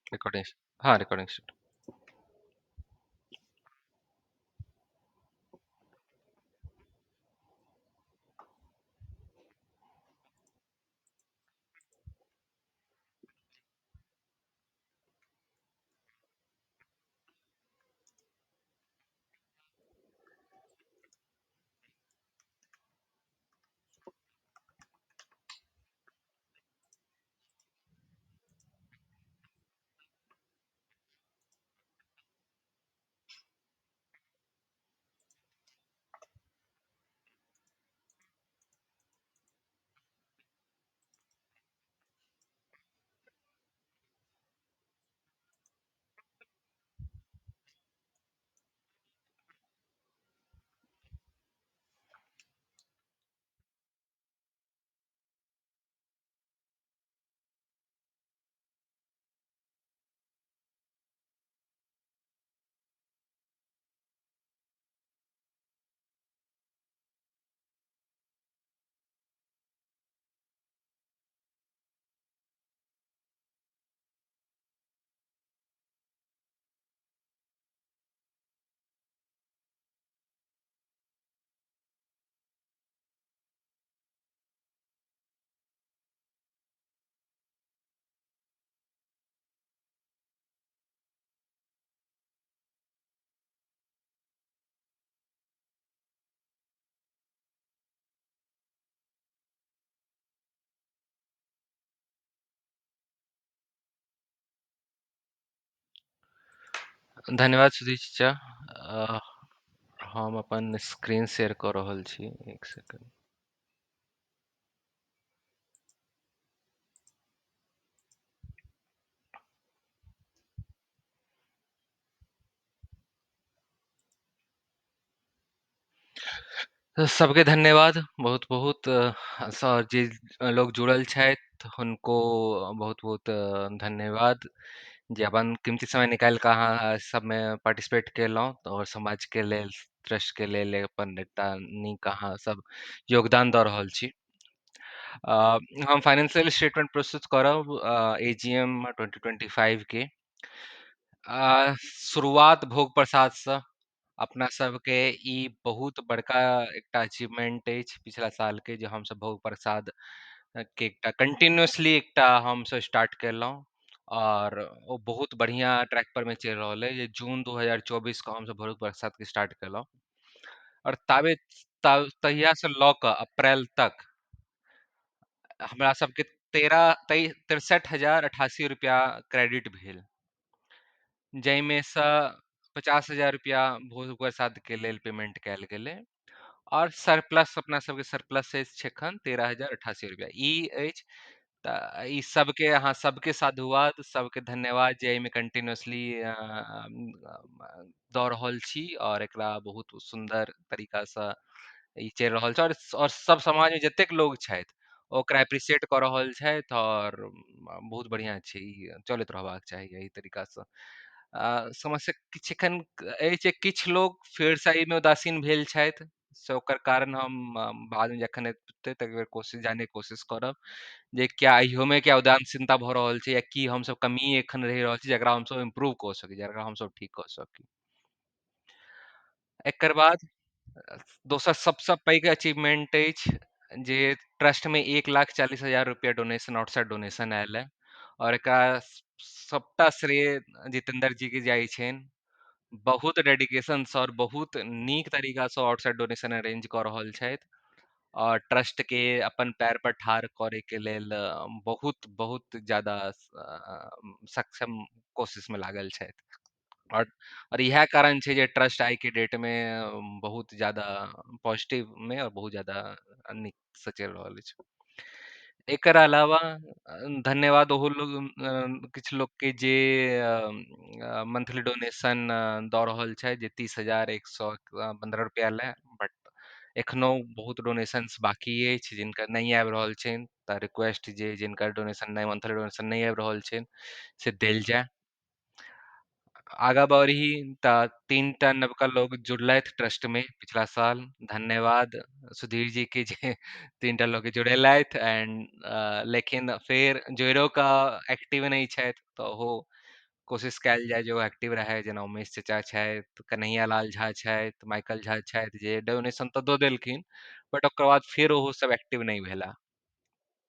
Recording. हाँ, recording start. धन्यवाद सुधीर चाचा। अ, हम अपन स्क्रीन शेयर कऽ रहल छी, एक सेकंड। सबके धन्यवाद बहुत बहुत। सर जे लोग जुड़ल छथि हुनको बहुत बहुत धन्यवाद जे अपन कीमती समय निकालि कऽ अहाँ सबमे पार्टिसिपेट केलहुँ आओर समाजके लेल, ट्रस्टके लेल अपन एकटा नीक अहाँ सब योगदान दऽ रहल छी। अ, हम फाइनेंशियल स्टेटमेंट प्रस्तुत करब AGM 2025 के। शुरुआत भोग प्रसादसँ। अपना सबके ई बहुत बड़का एकटा अचीवमेंट अछि पिछला सालके, जे हमसब भोग प्रसाद के एकटा कंटिन्यूअसली एकटा हमसब स्टार्ट केलहुँ और ओ बहुत बढ़िआँ ट्रैक पर मे चलि रहल अइ जे जून 2024 के हमसब भोग प्रसाद के स्टार्ट केलहुँ और ताबे तहियासँ लऽ कऽ अप्रैल तक हमरा सबके तेरह तेइ 63,088 रुपैआ क्रेडिट भेल, जाहिमे सँ 50,000 रुपैआ भोज प्रसादके लेल पेमेंट कयल गेलै और सरप्लस, अपना सबके सरप्लस अछि एखन 13,088 रुपैआ ई अछि। तऽ ई सबके, अहाँ सबके साधुवाद, सबके धन्यवाद जे एहिमे कंटिन्यूअसली दऽ रहल छी और एकरा बहुत सुन्दर तरीकासँ ई चलि रहल छै और सब समाजमे जतेक लोग छथि ओकरा एप्रिसिएट कऽ रहल छथि और बहुत बढ़िआँ छै, ई चलैत रहबाक चाही एहि तरीकासँ। समस्या किछु एखन अछि जे किछु लोग फेरसँ एहिमे उदासीन भेल छथि, से ओकर कारण हम बादमे जखन हेतै तऽ एक बेर कोशिश जानैके कोशिश करब जे क्या इहोमे क्या उदासीनता भऽ रहल छै या की हमसब कमी एखन रहि रहल छी जकरा हमसब इम्प्रूव कऽ सकी, जकरा हमसब ठीक कऽ सकी। एकर बाद दोसर सबसँ पैघ अचीवमेंट अछि जे ट्रस्टमे 1,40,000 रुपया डोनेशन, आउटसाइड डोनेशन आयल है और एकरा सबटा श्रेय जितेंद्र जी के जाइ छनि। बहुत डेडिकेशनसँ और बहुत नीक तरीकासँ आउटसाइड डोनेशन अरेंज कऽ रहल छथि और ट्रस्टके अपन पैर पर ठाढ़ करैके लेल बहुत बहुत ज्यादा सक्षम कोशिशमे लागल छथि और इएह कारण छै जे ट्रस्ट आइके डेटमे बहुत ज्यादा पॉजिटिवमे और बहुत ज्यादा नीकसँ चलि रहल अछि। एकर अलावा धन्यवाद ओहो लोग, किछु लोकके जे मंथली डोनेशन दऽ रहल छथि जे 30,115 रुपया लए, बट एखनो बहुत डोनेशंस बाकी अछि जिनकर नहि आबि रहल छनि, तऽ रिक्वेस्ट जे जिनकर डोनेशन नहि, मंथली डोनेशन नहि आबि रहल छनि से देल जाय। आगाँ बढ़ी तऽ 3 टा नवका लोग जुड़लथि ट्रस्टमे पिछला साल। धन्यवाद सुधीर जी के जे 3 टा लोग जुड़ेलथि एंड लेकिन फेर जुड़िओ कऽ एक्टिव नहि छथि तऽ ओहो कोशिश कयल जाय जे ओ एक्टिव रहै, जेना उमेश चचा छथि, कन्हैया लाल झा छथि, माइकल झा छथि, जे डोनेशन तऽ दऽ देलखिन बट ओकर बाद फेर ओहो सब एक्टिव नहि भेला।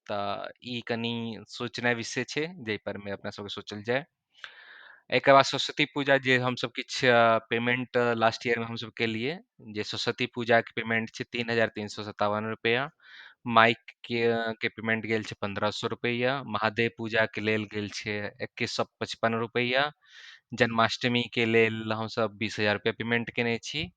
तऽ ई कनि सोचनाइ विषय छै जाहि पर मे अपना सबके सोचल जाय। एकर बाद सरस्वती पूजा जे हमसब किछु पेमेंट लास्ट ईयर मे हमसब केलियै, जे सरस्वती पूजा के पेमेंट छै 3,357 रुपैआ, माइक के पेमेंट गेल छै 1,500 रुपैआ, महादेव पूजा के लेल गेल छै 2,155 रुपैआ, जन्माष्टमी के लेल हमसब 20,000 रुपैआ पेमेंट केने छी,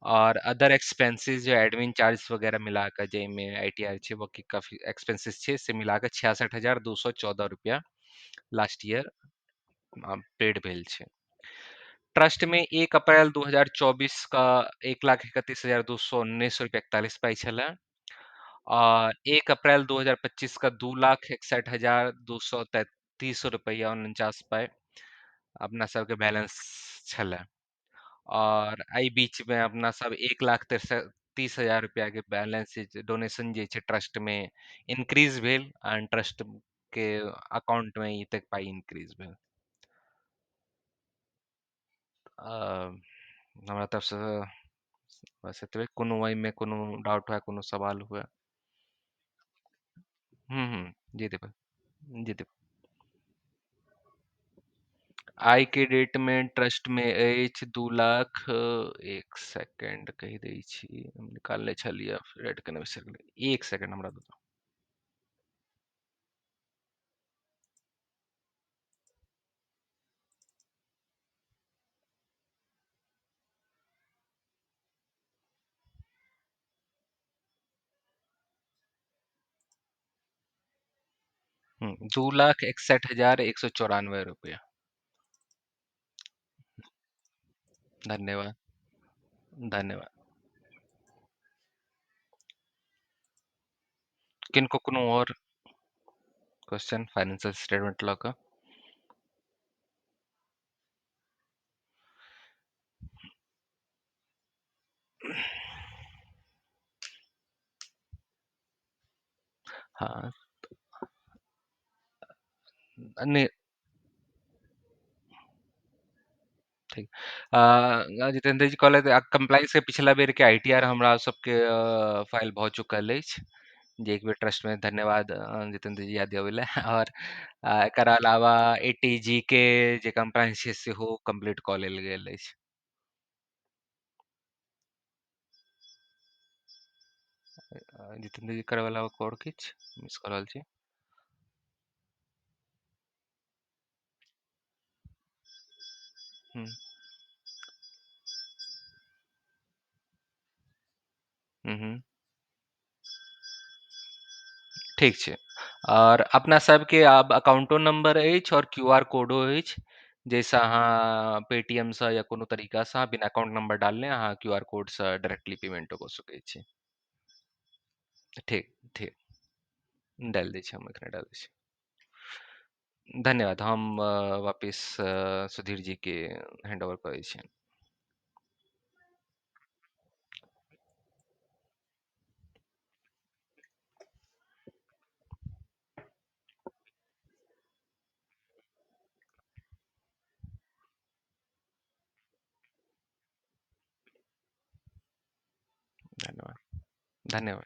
और अदर एक्सपेंसेस जे एडमिन चार्ज वगैरह मिला कऽ जाहिमे I T R छै, बाकी काफी एक्सपेंसेस छै, से मिला कऽ 66,214 रुपैआ लास्ट ईयर पेड भेल छै। ट्रस्ट में 1 अप्रैल 2024 का 1,31,219 रुपया 41 पाई छलै, और 1 अप्रैल 2025 का 2,61,233 रुपया 49 पाई अपना सबके बैलेंस छलै। और एहि बीच में अपना सब 1,63,30,000 रुपया के बैलेंस डोनेशन जे छै ट्रस्ट में इंक्रीज भेल, एंड ट्रस्ट के अकाउंट में एतेक पाई इंक्रीज भेल। हमरा तरफसँ बस एतबे। कोनो एहिमे कोनो डाउट हुए, कोनो सवाल हुए? हूँ हूँ जी दीपक, जी दीपक। आइ के डेट मे ट्रस्ट मे अछि 2 लाख, एक सेकेंड कहि दै छी, हम निकालने छलियै रेड केने बिसरि गेलियै, एक सेकेंड हमरा दू। 2,61,194 रुपया। धन्यवाद, धन्यवाद। किनको कोनो आओर क्वेश्चन फाइनेंशियल स्टेटमेंट लऽ कऽ? हाँ, नहि, ठीक। जितेंद्र जी कहलथि कम्प्लायंस के पिछला बेर के I T R हमरा सबके फाइल भऽ चुकल अछि, जे एक बेर ट्रस्ट में धन्यवाद जितेंद्र जी याद दियाबै लए। और एकर अलावा ए टी जी के जे कम्प्लायंस छै सेहो कम्प्लीट कऽ लेल गेल अछि। जितेंद्र जी एकर अलावा आओर किछु मिस कऽ रहल छी? हूँ हूँ हूँ ठीक छै। आओर अपना सबके आब अकाउंटो नंबर अछि और क्यू आर कोडो अछि, जाहिसँ अहाँ पेटीएमसँ या कोनो तरीकासँ बिना अकाउंट नंबर डालने अहाँ क्यू आर कोडसँ डायरेक्टली पेमेंटो कऽ सकैत छी। ठीक ठीक, डालि दै छी, हम एखने डालि दै छी। धन्यवाद। हम वापिस सुधीर जी के हैंड ओवर करै छियनि। धन्यवाद, धन्यवाद।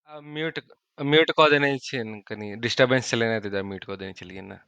म्यूट म्यूट कऽ देने छियनि, कनि डिस्टर्बेंस छलै ने, ताहि दुआरे म्यूट कऽ देने छलियै ने।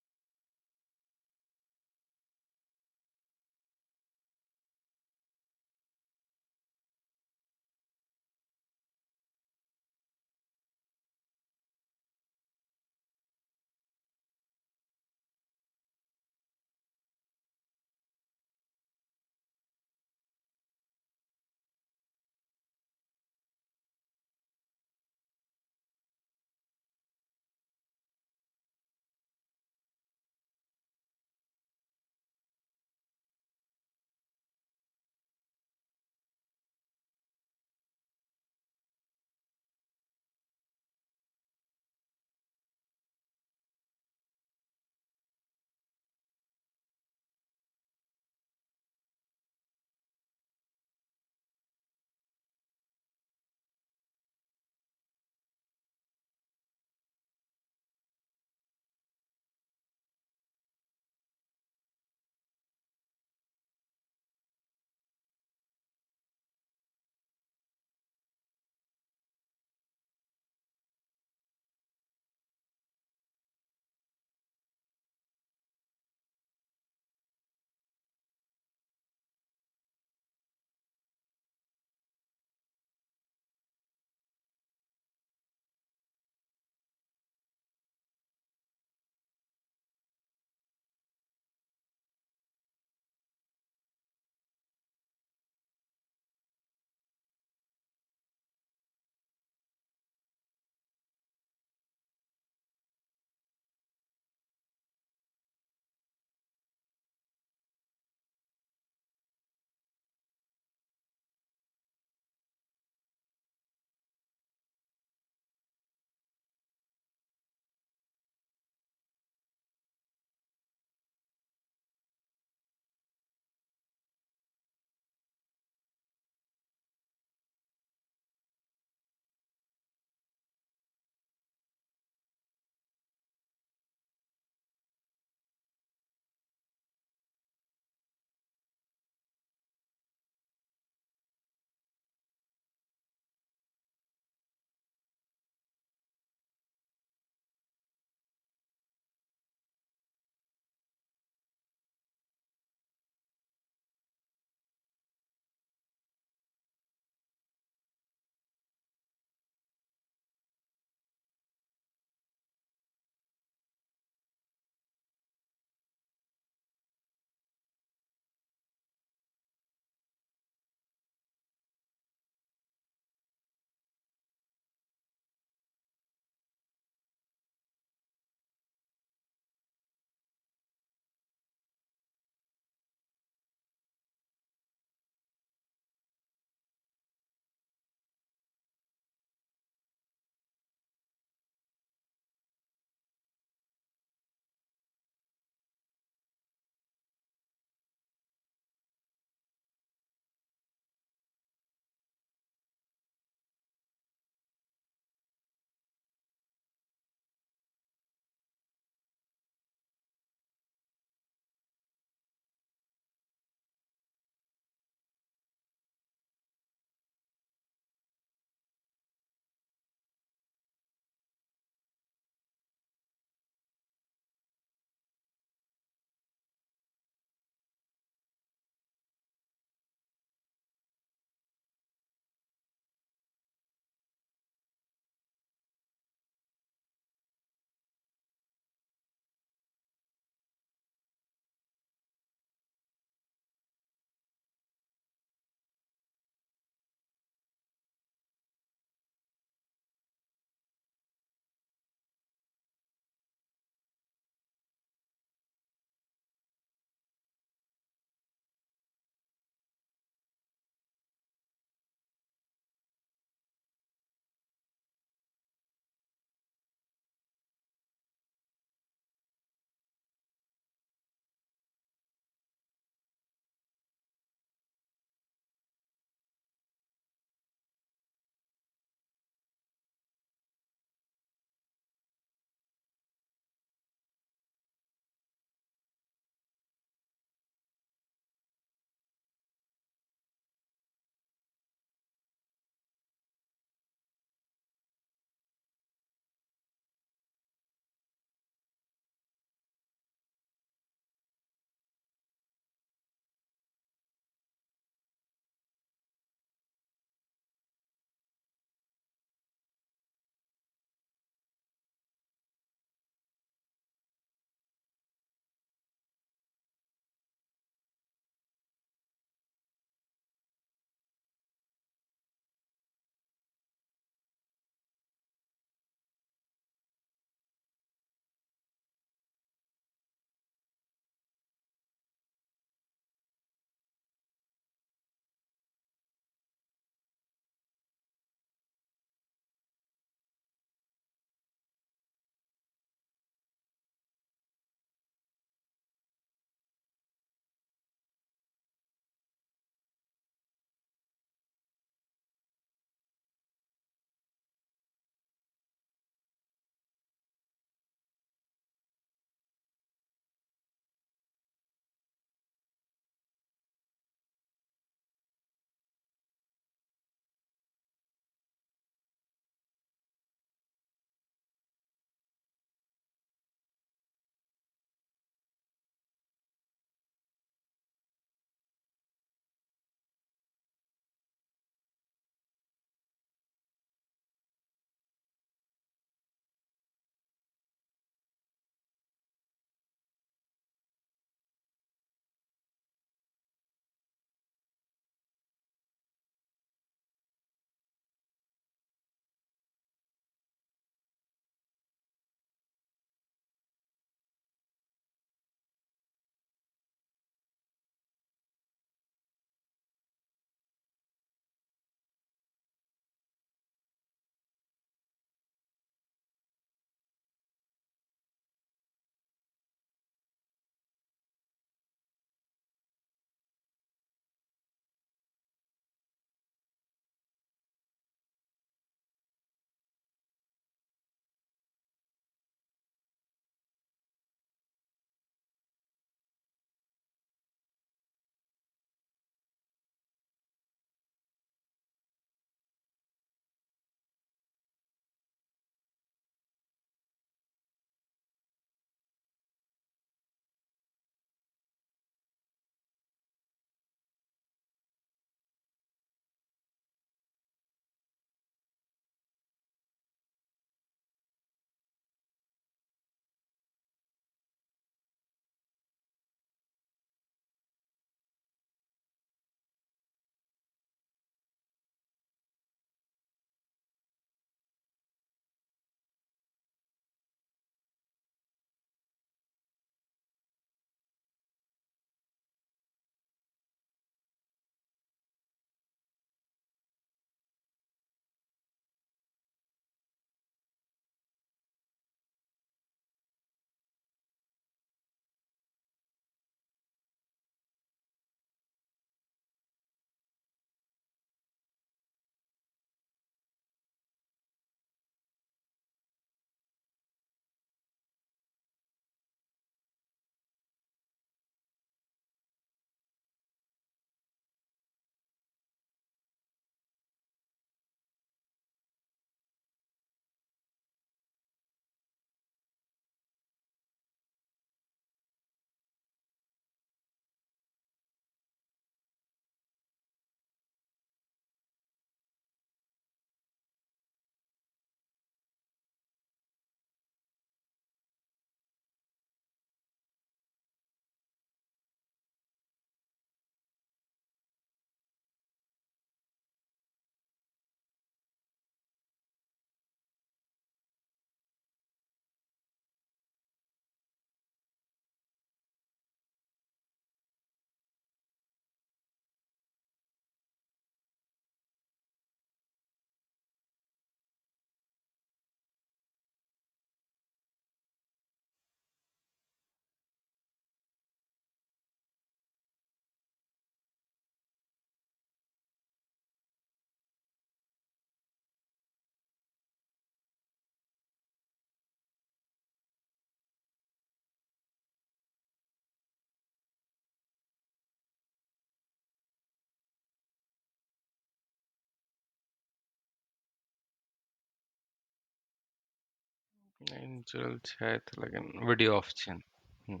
नहि जुड़ल छथि लेकिन वीडियो ऑफ छनि। हूँ।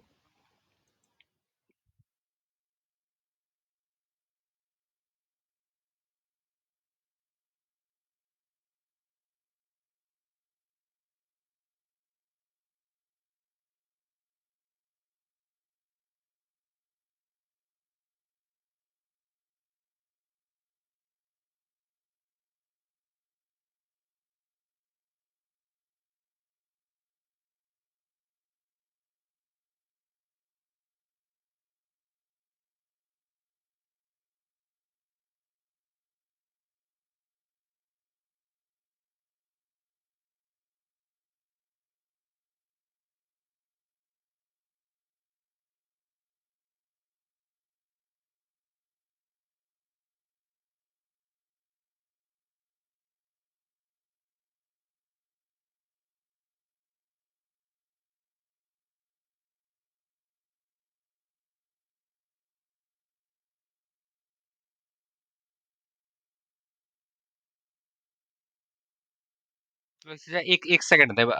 एक एक सेकंड देब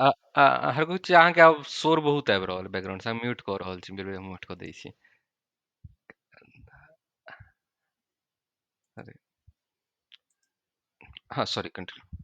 हर कुछ अहाँके आब शोर बहुत आबि रहल बैकग्राउंड से हम म्यूट कऽ रहल छी बेर म्यूट कऽ दै छी। अरे हँ सॉरी कंटिन्यू।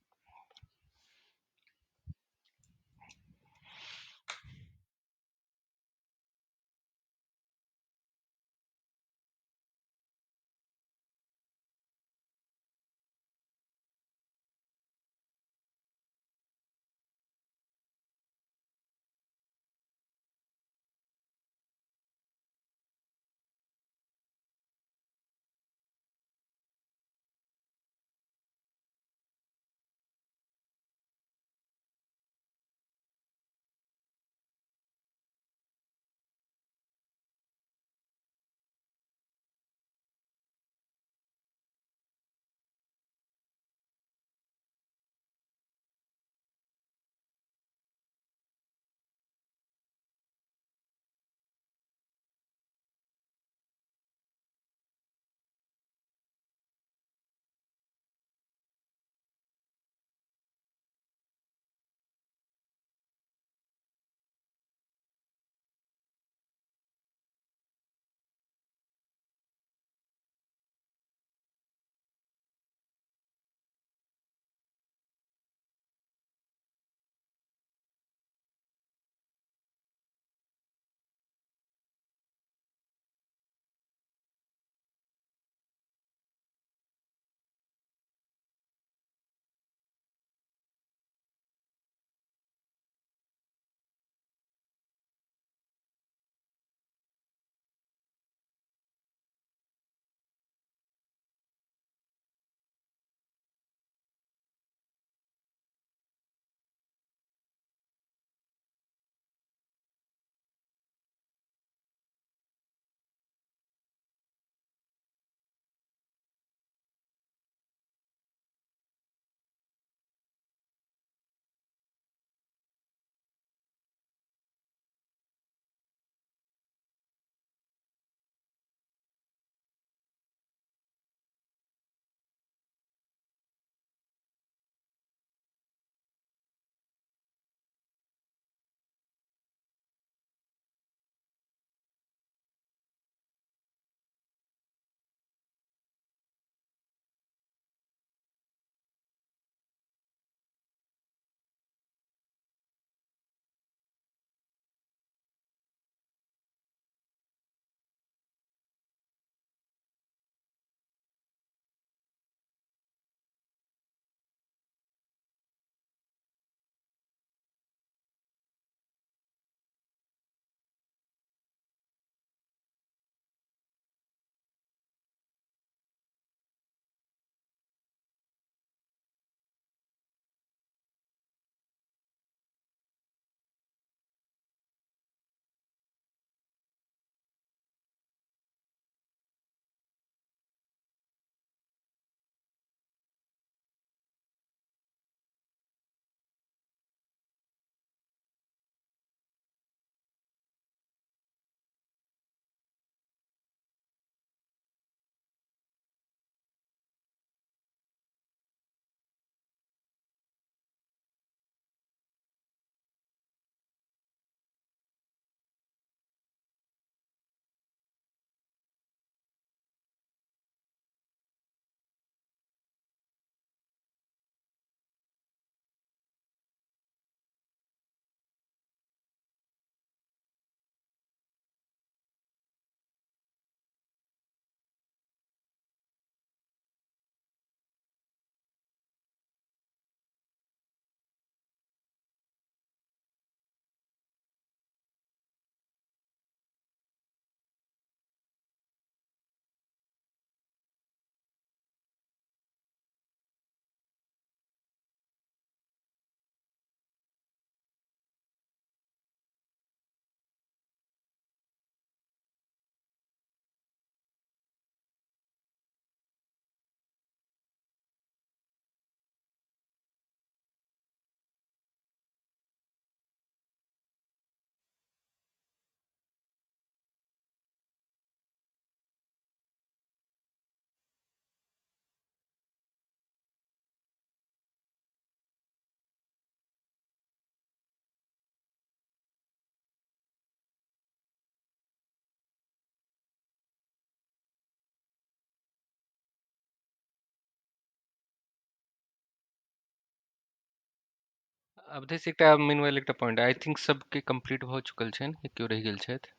अवधेश, एकटा मेनवाल एकटा पॉइंट I think सबके कम्प्लीट भऽ चुकल छनि कि केओ रहि गेल छथि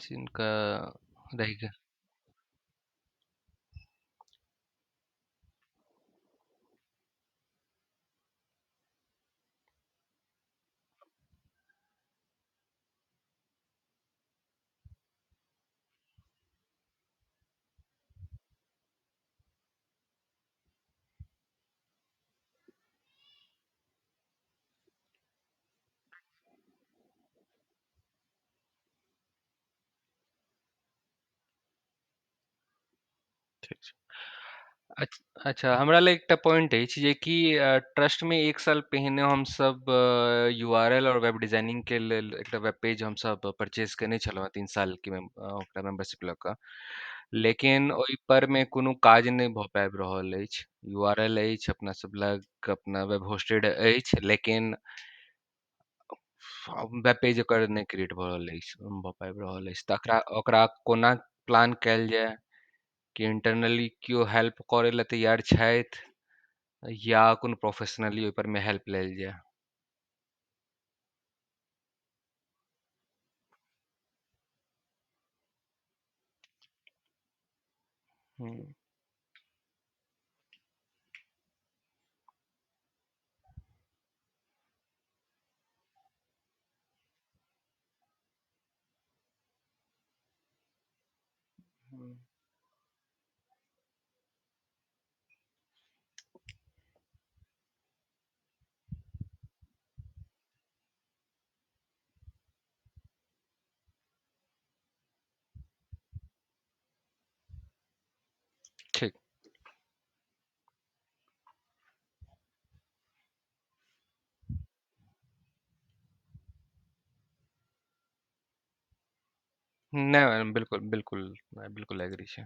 जिनका रहि गेल? ठीक छै। अच्छा, हमरा लग एकटा पॉइंट अछि जेकि ट्रस्टमे एक साल पहिने हमसभ you R L आओर वेब डिजाइनिंगके लेल एकटा वेब पेज हमसभ परचेज केने छलहुँ हँ 3 सालके ओकरा मेम्बरशिप लऽ कऽ, लेकिन ओहि पर मे कोनो काज नहि भऽ पाबि रहल अछि। यू आर एल अछि अपना सब लग, अपना वेब होस्टेड अछि, लेकिन वेब पेज ओकर नहि क्रिएट भऽ रहल अछि, भऽ पाबि रहल अछि। तऽ ओकरा कोना प्लान कयल जाय कि इंटरनली केओ हेल्प करै लए तैयार छथि या कोनो प्रोफेशनली ओहि पर मे हेल्प लेल जाय? हूँ। हूँ। ठीक। नहि, बिल्कुल बिल्कुल बिल्कुल एग्री छै।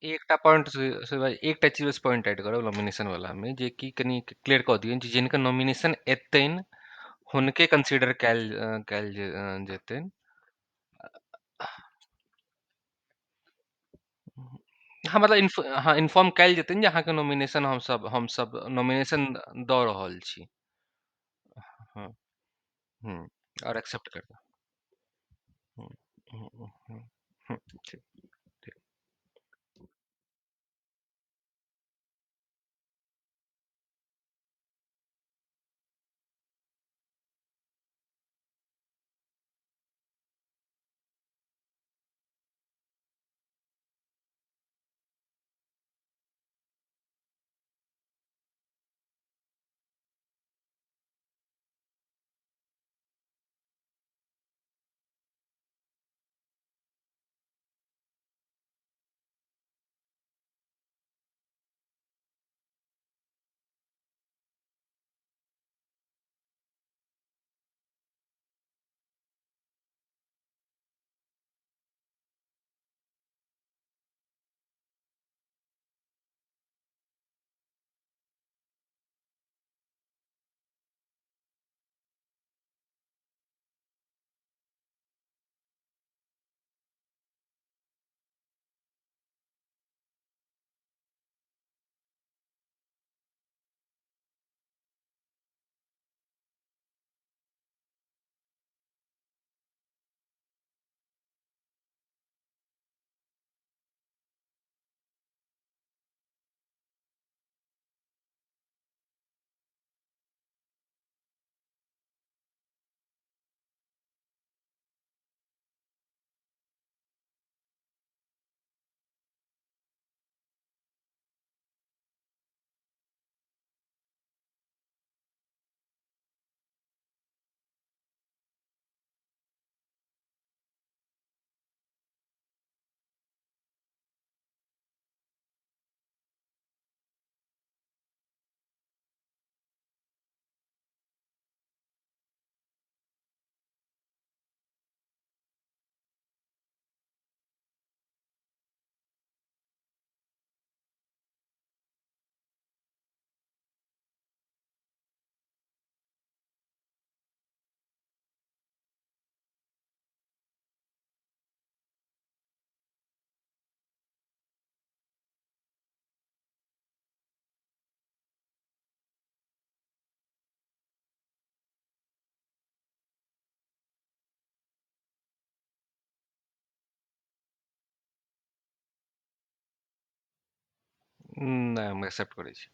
एकटा पॉइंट, एकटा चीज पॉइंट ऐड करब नॉमिनेशन वाला मे, जे कि कनि क्लियर कऽ दियौ जे जिनकर नॉमिनेशन एतनि हुनके कंसीडर कयल कयल जेतनि। हँ मतलब हँ इन्फॉर्म कयल जेतनि जे अहाँके नॉमिनेशन हमसब नॉमिनेशन दऽ रहल छी। हँ हँ आओर एक्सेप्ट करबै। हँ हँ हँ हँ ठीक ठीक। नहि, हम एक्सेप्ट करै छी।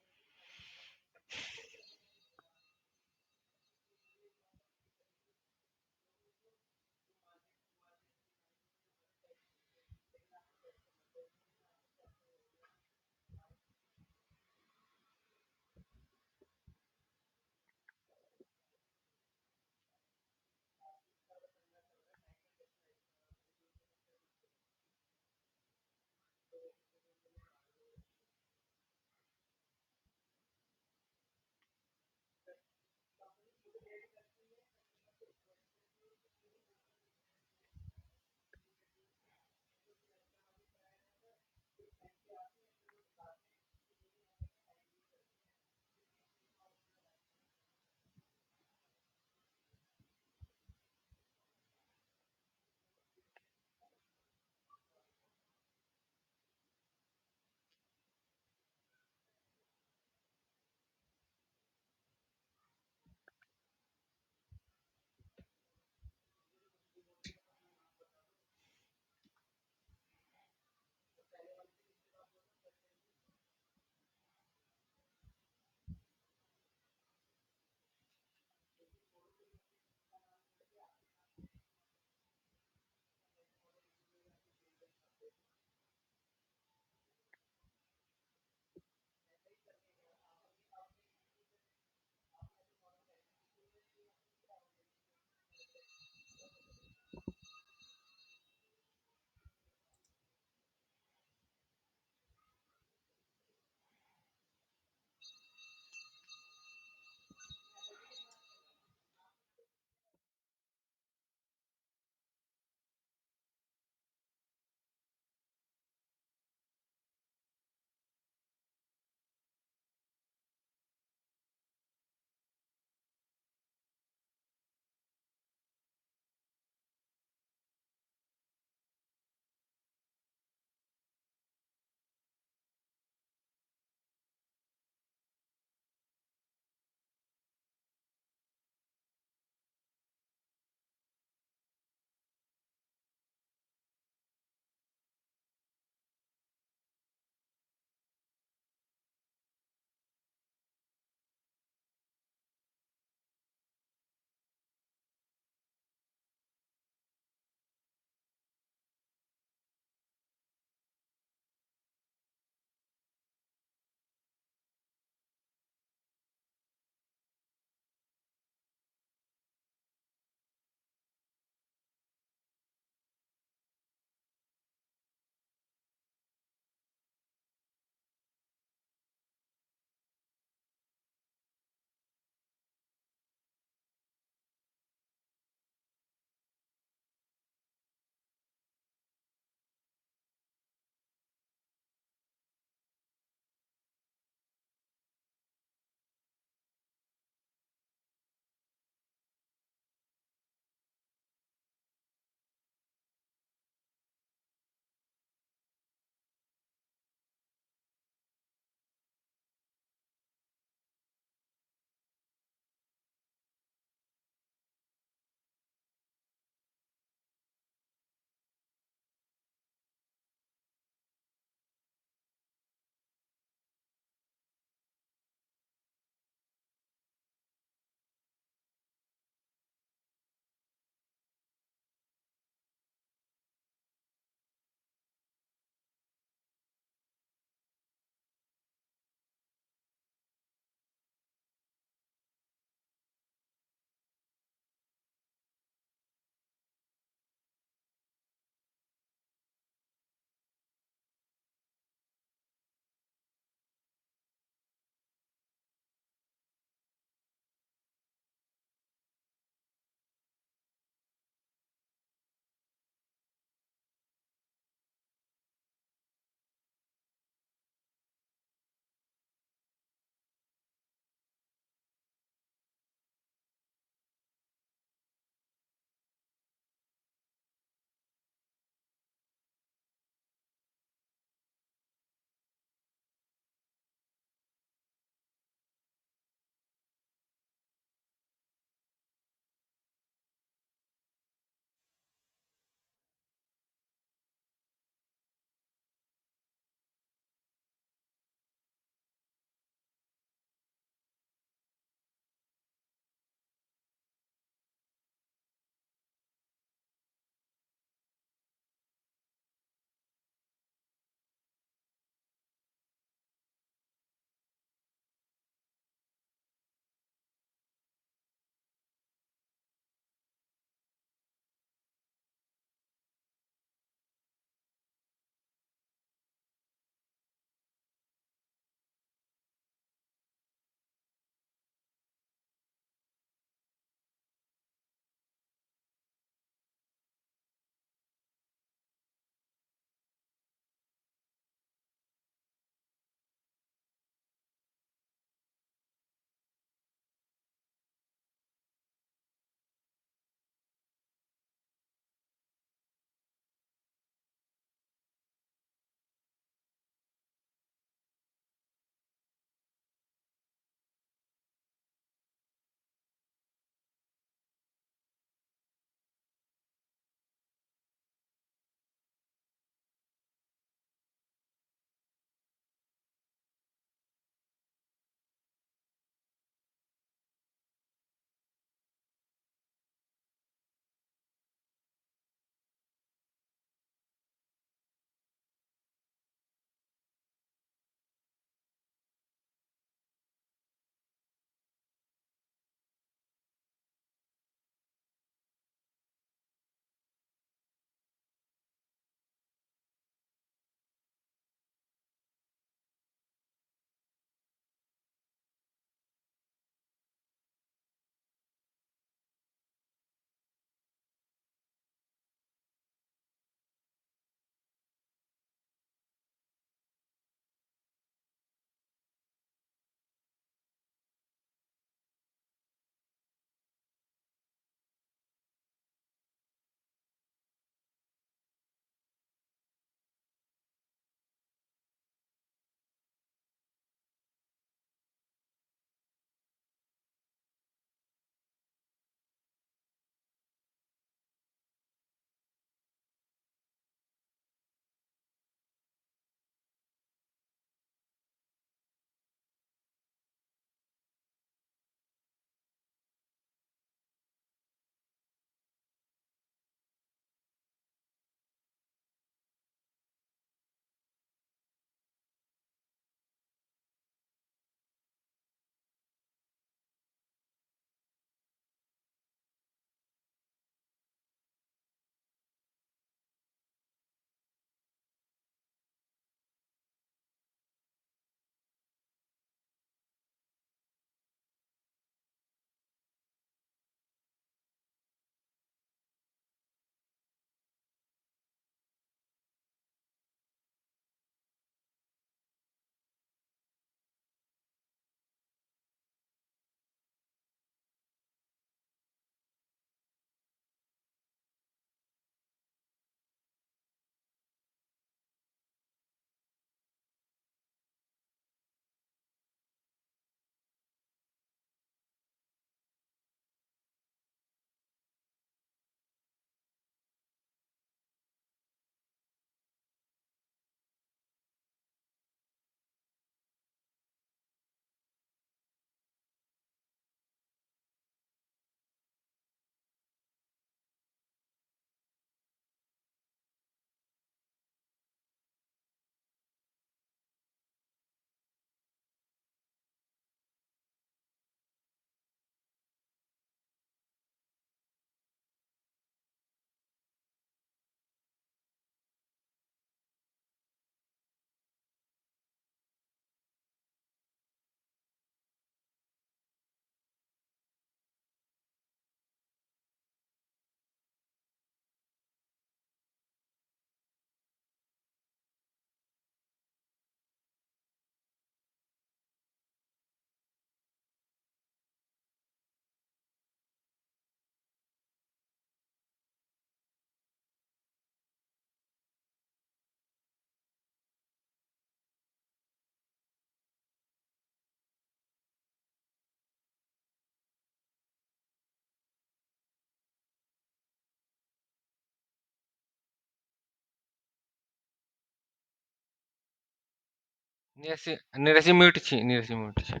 नीरज जी म्यूट छी, नीरज जी म्यूट छी।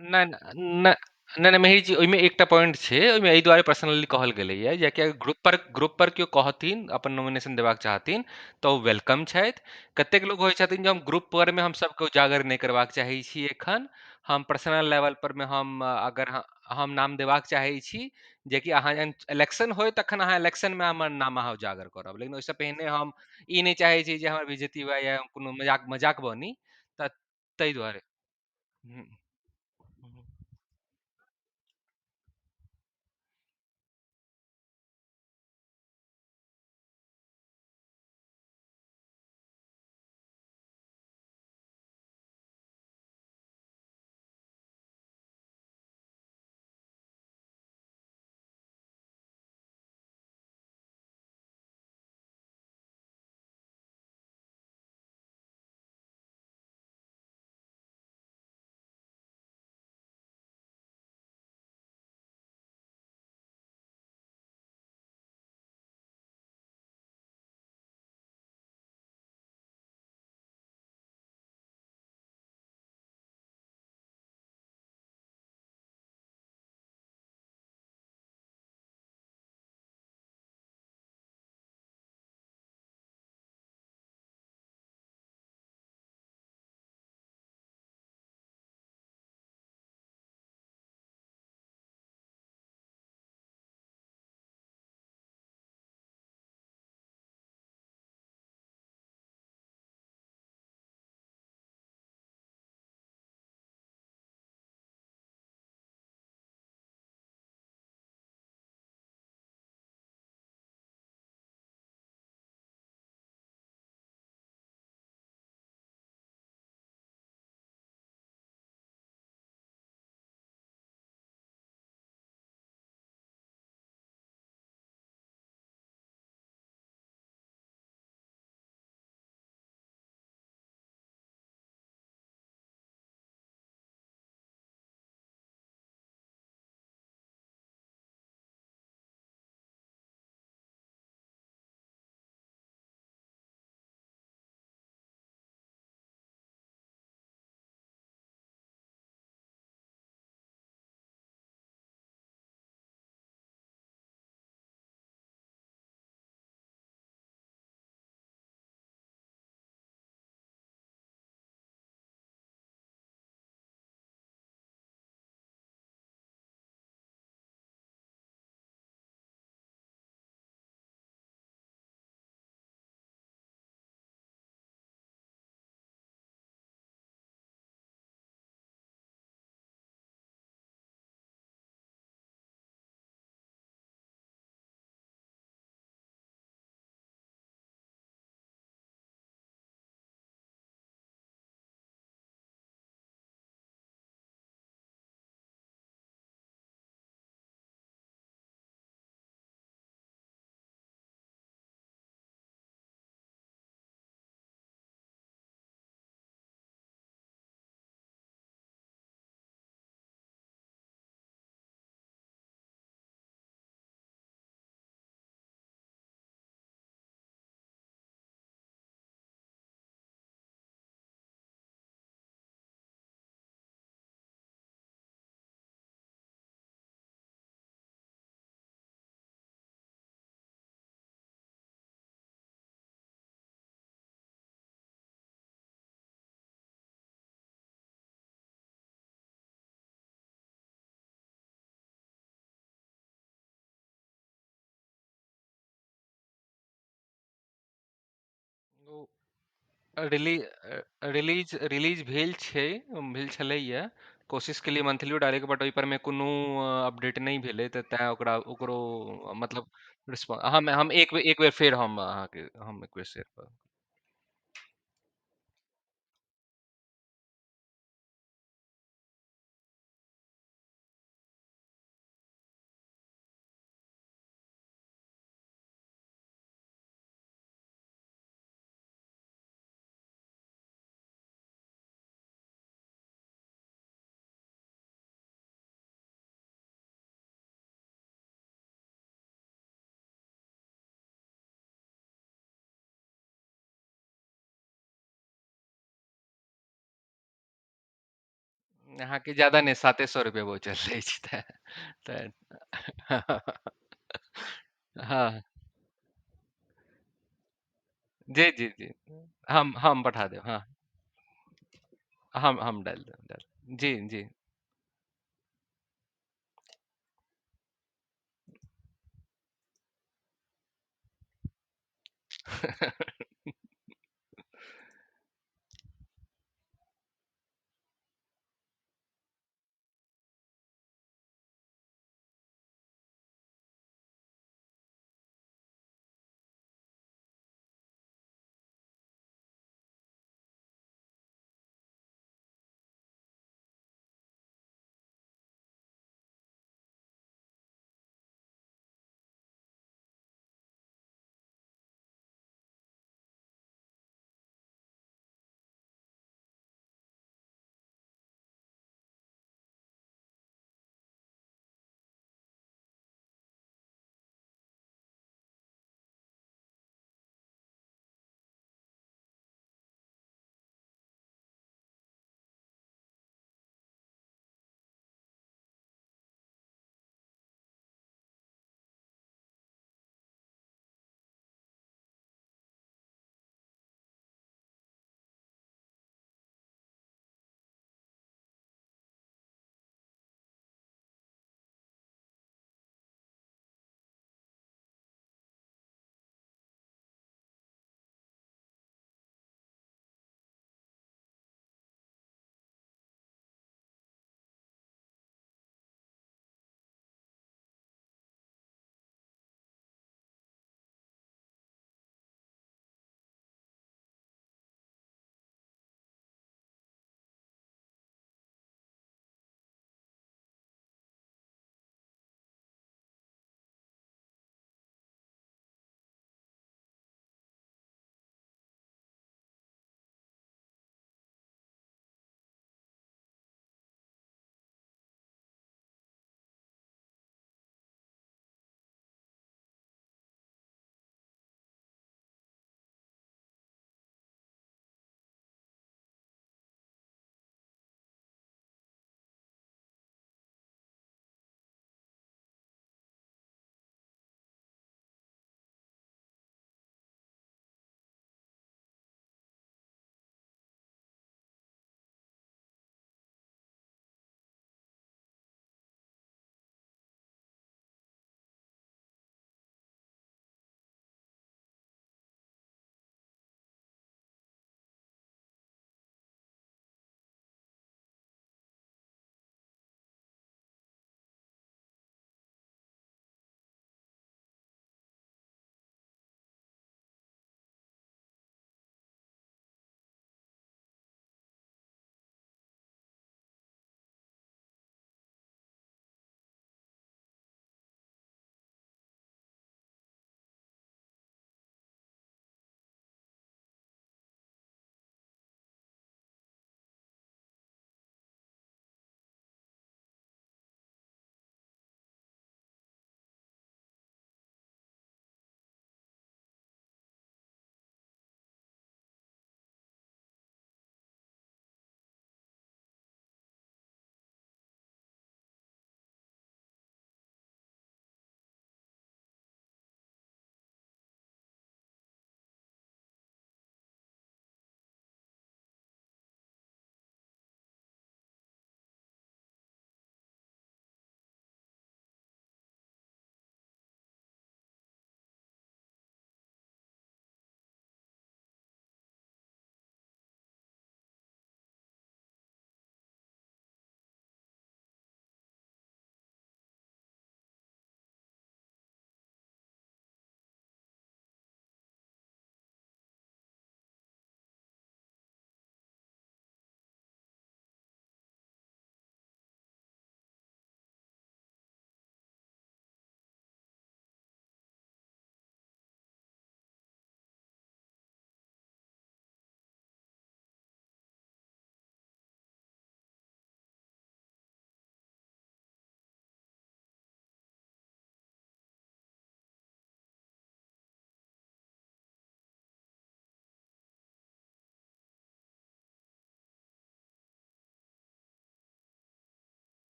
नहि नहि नहि नहि मिहिर जी, ओहिमे एकटा पॉइंट छै। ओहिमे एहि दुआरे पर्सनली कहल गेलैए जे ग्रुप पर केओ कहथिन अपन नॉमिनेशन देबाक चाहथिन तऽ ओ welcome छथि। कतेक लोक होइ छथिन जे हम ग्रुप पर मे हम सबके उजागर नहि करबाक चाहै छी एखन। हम पर्सनल लेवल पर मे हम अगर हम नाम देबाक चाहै छी, जेकि अहाँ जहन इलेक्शन होय तखन अहाँ इलेक्शन मे हमर नाम अहाँ उजागर करब, लेकिन ओहिसँ पहिने हम ई नहि चाहै छी जे हमर बेइज्जती हुए या कोनो मजाक मजाक बनी, तऽ ताहि दुआरे। हूँ ओ रिलीज रिलीज रिलीज भेल छै, भेल छलैया। कोशिश केलियै मंथलियो डालैके, बट ओहि पर मे कोनो अपडेट नहि भेलै, तऽ तैं ओकरा ओकरो मतलब रिस्पॉन्स हम एक बेर फेर हम अहाँके हम एक बेर शेयर करब। अहाँके ज्यादा नहि, ₹700 बचल अछि तऽ हँ जी जी जी, हम पठा देब, हँ। हम डालि देब, डालि जी जी।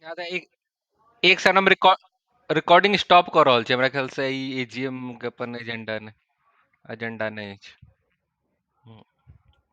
एक एक सेकंड, हम रिकॉर्डिंग स्टॉप कऽ रहल छी। हमरा ख्याल से ई एजीएम के अपन एजेंडा नहि अछि।